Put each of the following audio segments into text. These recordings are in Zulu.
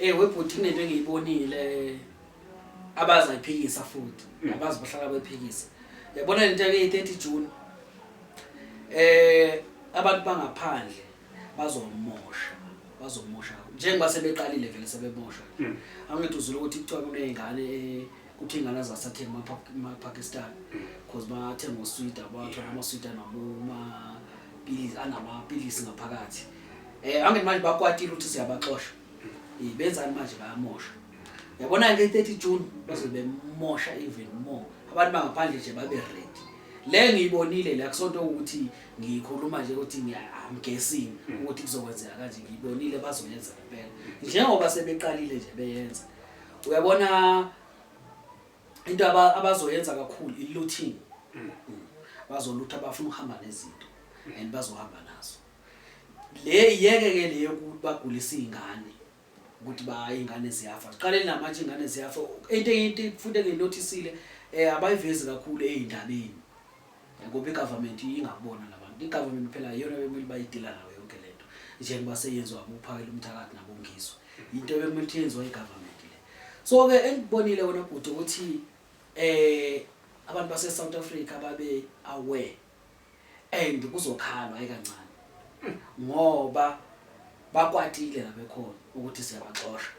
Webhuti, kunento engiyibonile abazayiphikisa futhi, abazi bahlala bephikisa. Yabona lento ke 30 June. Abantu bangaphandle bazomosha, bazomosha. Njengoba sebeqalile vele sebemosha. Angithi uzule ukuthi kuthiwa kunezingane, kuthi ingane zasathenga ama-Pakistan because bathenga oswida, bathola amaswidi anamapilisi, anamapilisi ngaphakathi. Angithi manje bakwatile ukuthi siyabaxosha. Benzani manje? Bayamosha. Yabona ke 30 June bazobe bemosha even more. Abantu bangaphandle nje babe ready. Le ngiyibonile la, kusonto ukuthi ngikhuluma nje ukuthi I'm guessing ukuthi kuzokwenzeka kanje. Ngiyibonile, bazoyenza ngempela njengoba sebeqalile nje beyenza. Uyabona into abazoyenza kakhulu i-looting. Bazolutha, bafuna ukuhamba nezinto and bazohamba nazo. Le yeke ke le yokuthi bagulisa iy'ngane, ukuthi ba iy'ngane ziyafa, siqaleni namanje iy'ngane ziyafa. Into futhi engiyinothisile, abayivezi kakhulu ey'ndabeni ngoba i-government ingakubona labantu. I-government phela iyona bekumele bayidila nayo yonke lento, njengoba seyenziwa abophakela umthakathi nabongizwe, into ebekumele ukuthi yenziwa i-government le. So-ke engikubonile wena bhuti ukuthi abantu base-South Africa babe aware and kuzokhalwa, hayi kancane, ngoba bakwatile la bekhona ukuthi siyabaxosha.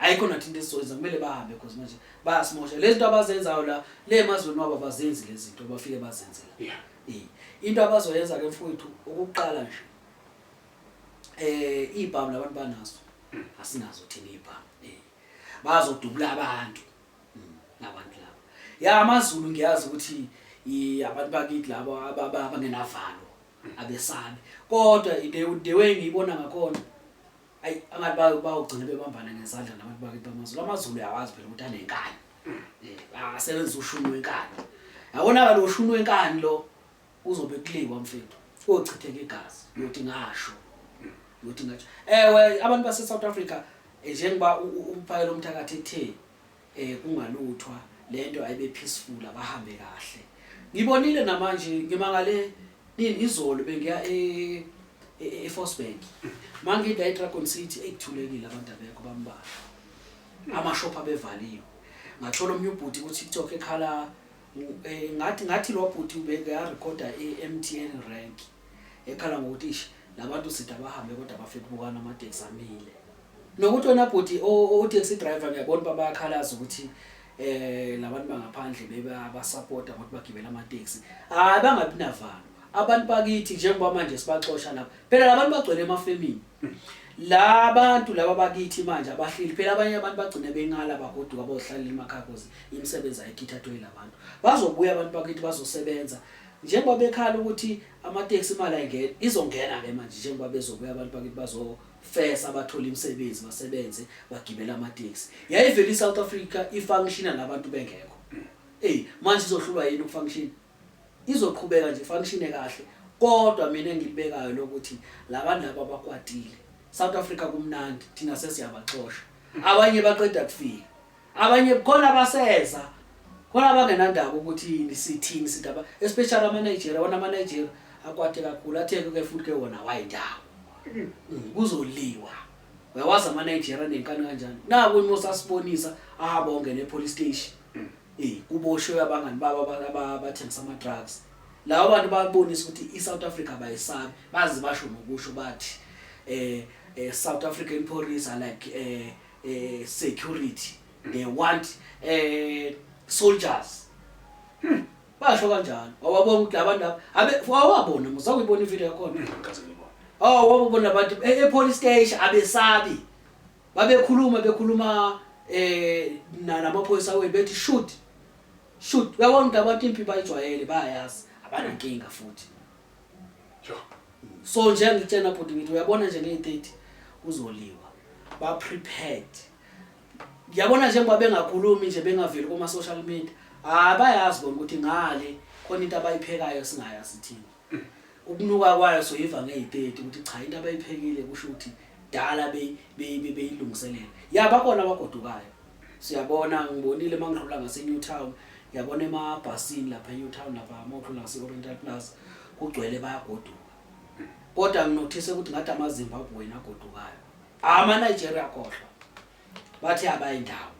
Ayikho nathi into esizoyenza, kumele bahambe because manje bayasimosha. Lezi zinto abazenzayo la le emazweni wabo abazenzi lezi zinto, bafike bazenze la. Into abazoyenza ke mfowethu, ukuqala nje, ibhamu labantu banazo, asinazo thina ibhamu. Bazodubula abantu labantu laba. Ya, amaZulu ngiyazi ukuthi abantu bakithi labo abangenavalo, abesabi, kodwa the way ngiyibona ngakhona, ayi, angathi bawugcina bebambana ngezandla nabantu bakithi bamaZulu. AmaZulu uyawazi phela ukuthi anenkani, asebenzisa ushuni wenkani. Yabona lo shuni wenkani lo, uzobe kuliwa mfethu, kochitheka igazi. Uyothi ngasho, uyothi ngasho. Ewe, abantu base South Africa, njengoba umphakelo umthakathi ethe kungaluthwa lento, ayibe peaceful, abahambe kahle. Ngibonile namanje, ngimangale nini, izolo bengiya e eForcebank, mangida eDragon City, ekuthulekile, abantu abekho, bambalwa, amashop abevaliwe. Ngathola omnye ubhuti ku TikTok ekhala, ngathi lo bhuti ubeke yarekhoda e-MTN rank, ekhala ngokuthi ish, labantu sithi abahambe kodwa bafike kubukana amateksi amile. Nokuthi wena bhuti o-taxi driver, ngiyabona uba bayakhalaza ukuthi labantu bangaphandle bebasapota ngokuthi bagibela amateksi. Hayi, bangabi navalo abantu bakithi, njengoba manje sibaxosha lapha. Phela labantu bagcwele emafemini, la bantu laba bakithi manje abahleli. Phela abanye abantu bagcine bengala, bagoduka bohlalela emakhaya cause imisebenzi ayikho, ithathwe yilabantu. Bazobuya abantu bakithi, bazosebenza. Njengoba bekhala ukuthi amateksi imali ayingena, izongena-ke manje njengoba bezobuya abantu bakithi, bazofesa, bathole imisebenzi, basebenze, bagibele amateksi. Yayivele i-South Africa ifunctiona labantu bengekho. Eyi, manje izohlulwa yini ukufunctiona? Izoqhubeka nje ifunctione kahle. Kodwa mina engilibekayo lokuthi labantu laba bakwatile. South Africa kumnandi, thina sesiyabaxosha. Abanye baqeda kufika, abanye khona baseza khona, abangenandaba ukuthi sithini, sithi aba, especially ama-Nigeria. Wona ama-Nigeria akwate kakhulu, athe-ke futhi ke wona wayindawo. Kuzoliwa. Uyawazi ama-Nigeria nenkani kanjani. Naku imosasibonisa ahamba ongena e-police station, kuboshwe abangani babo abathengisa ama-drugs. Labo bantu babonisa ukuthi i-South Africa abayisabi, bazi basho nokusho bathi South African police are like security, they want soldiers. Basho kanjalo. Wawabona ukuthi labantu laba abe wawabona, muzakuyibona ivideo yakhona. Ngikaze ngibone. Oh, wabona abantu e-police station abesabi, babekhuluma, bekhuluma namaphoyisa wethu, bethi shoot, shoot. Uyabona ukuthi abantu impi bayijwayele, bayayazi, abanankinga futhi. So nje ngitshena bhuti, ngithi uyabona nje ngeyi-30 kuzoliwa, ba-prepared. Ngiyabona njengoba bengakhulumi nje, bengaveli kuma-social media, hayi, bayazi bona ukuthi ngale khona into abayiphekayo singayazi thina. Ukunuka kwayo soyiva ngeyi-30 ukuthi cha, into abayiphekile kusho ukuthi dala beyilungiselela. Ya, bakhona abagodukayo, siyabona. Ngibonile uma ngidlula ngase-New Town, ngiyabona emabhasini lapha e-New Town lapha, uma udlula ngase-Oriental Plaza, kugcwele, bayagoduka. Kodwa nginothise ukuthi ngathi amaZimbabwe agodukayo. Ama Nigeria khohlwa. Bathi abayindawo.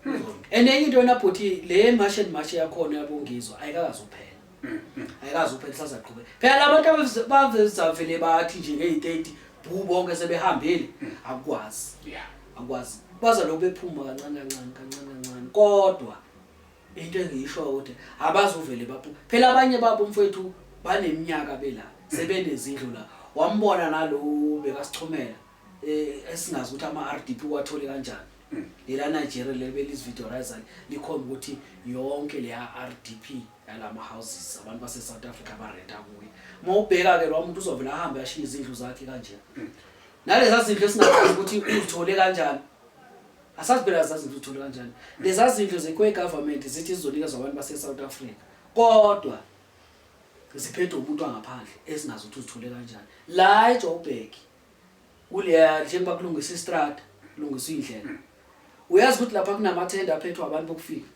And enye into yona bhuti le march and march yakhona yabongizwa ayikakazi uphela. Ayikazi uphela isazaqhubeka. Phela labantu abazavele bathi nje ngeyi-30 bhu bonke sebehambile akukwazi. Akwazi. Baza lokhu bephuma kancane kancane kancane kancane kodwa into engiyisho ukuthi abazuvele baphume. Phela abanye babo mfowethu baneminyaka bela sebenezindlu la. Wambona nalo bekasichomela esingazi ukuthi ama-RDP wathole kanjani. Lela Nigeria leli belizvidorizer likhomba ukuthi yonke leya RDP yalama houses abantu base South Africa barenta kuye. Uma ubheka ke lo muntu uzovela ahambe ashiye izindlu zakhe kanje. Naleza zindlu esingazi ukuthi uzithole kanjani. Asazi phela zazi zindlu uzithole kanjani. Leza zindlu zekwe government zithi zizonikezwa abantu base South Africa. Kodwa ziphethwe umuntu wangaphandle esingazi ukuthi uzithole kanjani. La eJoburg kuleya njengoba kulungisa istrata, kulungiswa indlela. Uyazi ukuthi lapha kunamathenda aphethwe abantu bokufika.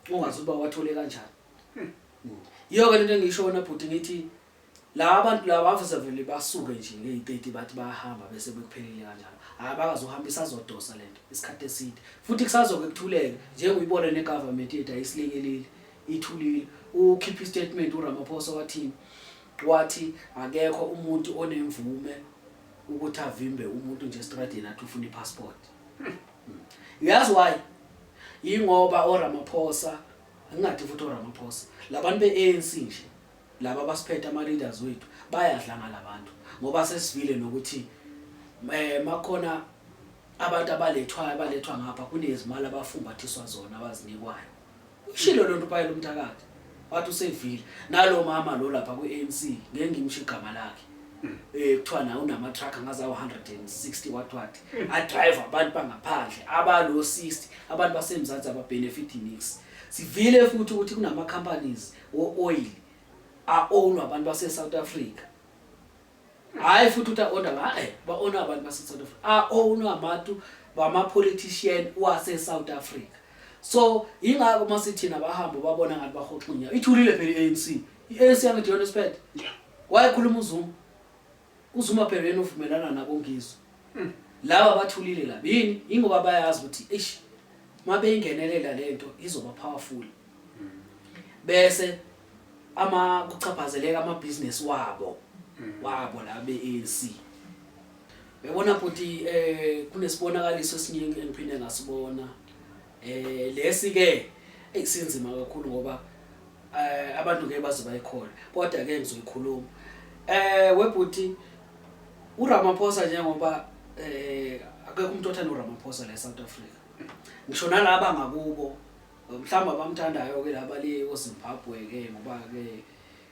Ungazi ukuba wathole kanjani. Yiyo ke lento engisho wena bhuti ngithi la abantu laba bavele basuke nje ngeyi-30 bathi bayahamba bese bekuphelile kanjalo. Abakazohamba isazodosa lento isikhathi eside. Futhi kusazoke kuthuleke njenguyibona ne-government yethu ayisilekeleli ithulile. Ukhipha istatement uRamaphosa wathini? Wathi akekho umuntu onemvume ukuthi avimbe umuntu nje estradeni athi ufuna ipassport. Uyazi why? Yingoba oRamaphosa angingathi futhi oRamaphosa labantu be-ANC nje laba abasiphethe ama leaders wethu bayadla ngalabantu ngoba sesivile nokuthi makhona abantu abalethwayo abalethwa ngapha kunezimali abafumbathiswa zona abazinikwayo. Ushilo lonto uPayela umthakathi wathi usevile nalo mama lo lapha kwi-ANC ngeke ngimsho igama lakhe kuthiwa naye unama truck angaze awu 160 what what adrive abantu bangaphandle abalo 60 abantu basemzansi ababenefit nix. Sivile futhi ukuthi kunama companies wo oil a own abantu base South Africa. Hayi futhi uthi a-own hayi ba-own abantu base South Africa a-own abantu bama politician wase South Africa. So ingakho masithina bahamba babona ngathi bahoxa inyawo. Ithulile phela i-ANC. I-ANC yangithi yona esiphethe. Wayekhuluma uZuma. uZuma phela yena uvumelana nabo ngizwe. Laba bathulile laba. Yini? Ingoba bayazi ukuthi eish mabeyingenelela lento izoba powerful. Bese ama kuchaphazeleka ama business wabo la be-ANC. Uyabona futhi kunesibonakaliso esiningi engiphinde ngasibona. Lesi ke esinzima kakhulu ngoba abantu ngeke baze bayikholwe kodwa ke ngizoyikhuluma. Webhuti uRamaphosa njengoba akekho umuntu othanda uRamaphosa la eSouth Africa. Ngisho nalaba ngakubo mhlawumbe abamthandayo ke laba le oZimbabwe ke ngoba ke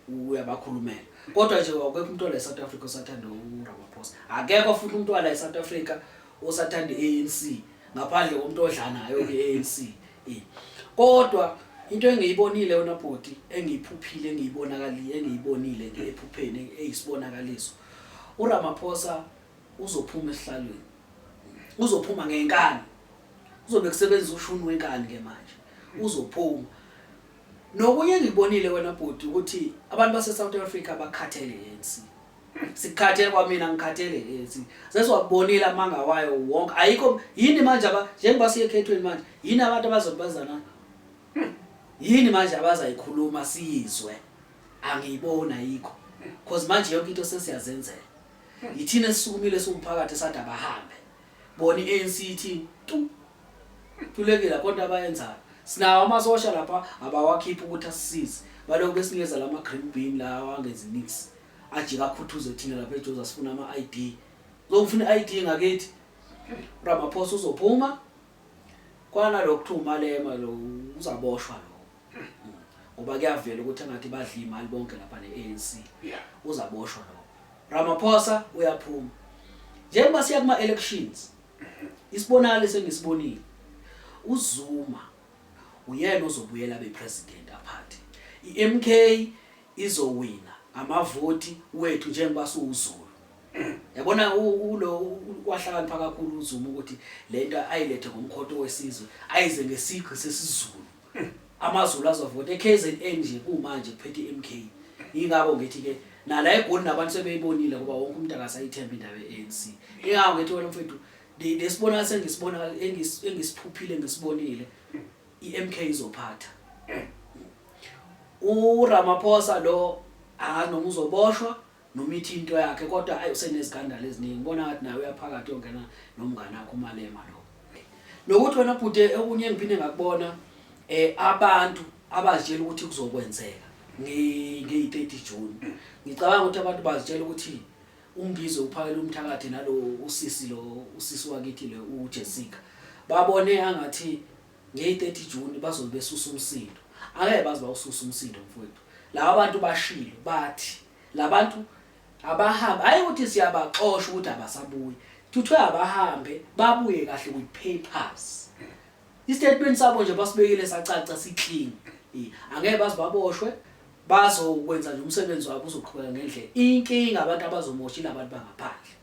uyabakhulumela. Kodwa nje akekho umuntu la eSouth Africa osathanda uRamaphosa. Akekho futhi umuntu la eSouth Africa osathanda iANC ngaphandle komuntu odlanayo ke iANC. Kodwa into engiyibonile wena bhuti engiyiphuphile engiyibonakali engiyibonile nje ephupheni eyisibonakaliso. uRamaphosa uzophuma esihlalweni. Uzophuma ngenkani. Uzobe kusebenzisa ushuni wenkani ke manje. Uzophuma. Nokunye engikubonile wena bhuti ukuthi abantu base South Africa bakhathele ANC. Sikhathele kwamina ngikhathele ANC. Sesiwabonile amanga wayo wonke. Ayikho yini manje aba njengoba siye ekhethweni manje yini abantu abazobazana? Yini manje abazayikhuluma siyizwe? Angiyiboni ayikho. Because manje yonke into sesiyazenzela. Yithina esisukumile siwumphakathi sathi abahambe. Bona iANC ithi tu. Thulekile kodwa abayenzayo. Sinawo amasosha lapha abawakhipha ukuthi asisize. Balokhu besinikeza lama green bean lawa angenzi nix. Ajika akhuthuze thina lapha eJoza sifuna ama ID. Uzofuna iID ngakithi. Ramaphosa uzophuma. Kwana lokuthiwa uMalema lo uzaboshwa lo. Ngoba kuyavela ukuthi engathi badla imali bonke lapha neANC. Uzaboshwa lo. Ramaphosa uyaphuma. Njengoba siya kuma elections isibonakaliso engisibonile uZuma uyena ozobuyela abe president aphathe. iMK izowina amavoti wethu njengoba siwuZulu. Yabona ulo wahlakanipha kakhulu uZuma ukuthi lento ayilethe ngomkhonto wesizwe ayize ngesigqi sesiZulu. AmaZulu azovota eKZN nje kumanje kuphethe iMK. Ingakho ngithi ke nala eGoli nabantu sebeyibonile ngoba wonke umuntu akasayithemba indaba yeANC. Ingakho ngithi wena mfethu Lesibona sengisibona engisiphuphile ngisibonile iMK izophatha. URamaphosa lo angazi noma uzoboshwa noma ithi into yakhe kodwa ayi usenezikandala eziningi ngibona ngathi naye uyaphakathi uyongena nomngane wakhe uMalema lo. Nokuthi wena bhuti okunye engiphinde ngakubona eh abantu abazitshela ukuthi kuzokwenzeka ngeyi-30 June. Ngicabanga ukuthi abantu bazitshela ukuthi uNgizwe uphakela umthakathi nalo usisi lo usisi wakithi lo uJessica. Babone angathi ngeyi-30 June bazobe besusa umsindo. Angeke baze bawususa umsindo mfowethu. Laba bantu bashilo bathi labantu abahambe hayi ukuthi siyabaxosha ukuthi abasabuyi. Kuthiwe abahambe babuye kahle with papers. Istatement sabo nje basibekile sacaca si-clean. Angeke baze baboshwe bazokwenza nje umsebenzi wabo uzoqhubeka ngendlela. Inkinga abantu abazomosha ilabantu bangaphandle.